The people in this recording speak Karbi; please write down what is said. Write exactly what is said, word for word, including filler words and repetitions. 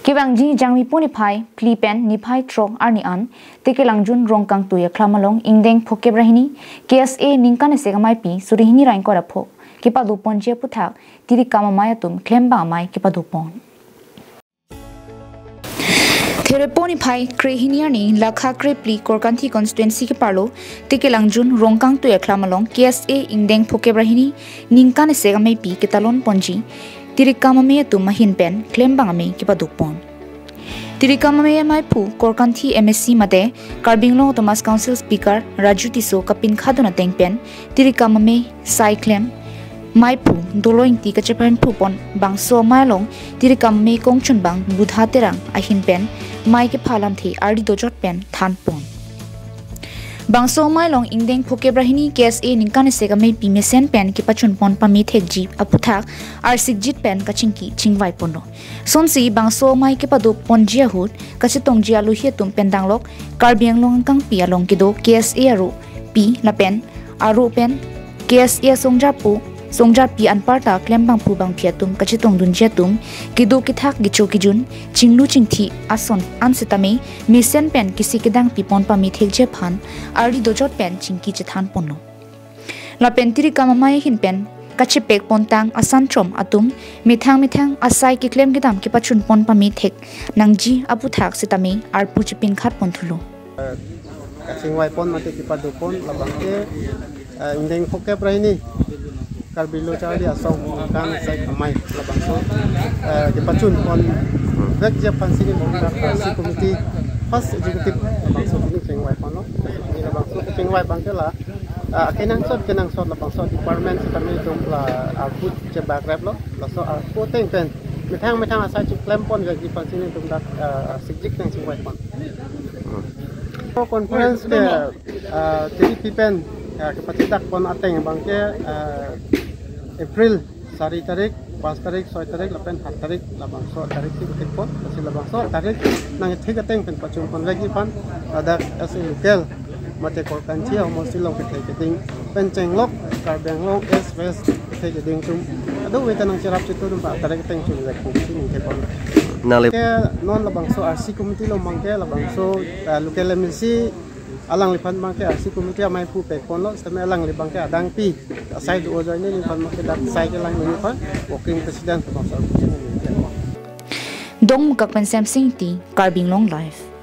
Kevangji Jangmi pu niphai phli pen niphai throk arni an, Tekelangjun Rongkangtui Akhlam along ingdeng phokep ra hini, K S A ningkan isi amei pi suri hini ra ingkoi ra pho kepado ponji aputhak, Tirikam Amei atum klembang amei kepado pon. Therepo niphai kre hini arni lakha kre phli Korkanthi constituency keparlo, Tekelangjun Rongkangtui Akhlam along K S A ingdeng phokep ra hini ningkan isi amei pi ketalon ponji, Tirikam Amei atum ahin pen klembang amei kepado pon. Tirikam Amei ameiphu Korkanthi M A C mate Karbi Anglong Autonomous Council Speaker Raju Tisso kapinkhat dun ateng pen Tirikam Amei sai klem meiphu Dolo Ingti kachephan phu pon, bangso amei along Tirikam Amei kongchunbang Buddha Terang ahin pen mei kepha alamthe ardi dojot pen than pon. Bangso amei along ingdeng phokep ra hini K S A ningkan isi amei pi mesen pen kepachun pon pame thekji aputhak arsikjit pen kachingki chingvai ponlo. Sonsi bangso amei kepado ponji ahut kachetongji alohi atum pen danglok Karbi Anglong angkangpi along kedo K S A aropi lapen aro pen K S A asongjarpo songjarpi anparta klembangpo bangpi atum kachetong dunji atum kedo kethak kecho kejun chinglu chingthi ason an setame mesen pen kisi kedang pi pon pame thekji aphan ardi dojot pen chingki chethan ponlo. Lapen Tirikam Amei ahin pen kachepek pontang asan chom atum methang methang asai keklem kedam kepachun pon pame thek nangji aputhak setame arpu chepinkhat pon thulo. Kachingvai pon mate kepado pon labang ke, eh, ingdeng phokep ra hini Karbi Lo Charli Asong ningkan isi amei labangso, eh, kepachun pon vekji aphan si nelitum dak R C committee first executive labangso pini chingvai ponlo. Pini labangso chingvai abang ke la, ah, kenangsot kenangsot labangso department setame nelitum la arpu chebagreplo, laso arpu ateng pen methang methang asai cheklem pon vekji aphan si nelitum dak, ah, sikjik nang chingvai pon. So conference ke, ah, T D P pen, ah, kepachidak pon ateng abang ke, ah, April sari tarik, pas tarik, soi tarik, lapen hat tarik, labangso tarik si ketik pon, lasi labangso tarik nangthik ateng pen pachun pon vekji aphan, ladak as a local mate Korkanthi ahormu si long kethe keding pen chenglok Karbi Anglong East West kethe keding atum ado weta nangcherap chitu atum pa tarik ateng chun vek pu si ningke pon. Nangli ke non labangso R C committee along abang ke labangso, eh, local M A C alangliphan abang ke R C committee ameiphu pek ponlo, setame alangli abang ke adang pi asai do ajoine neliphan abang ke dak sai kelang neliphan working president labangso. Dongmukak pen Semsing Ingti, Karbi Anglong Live.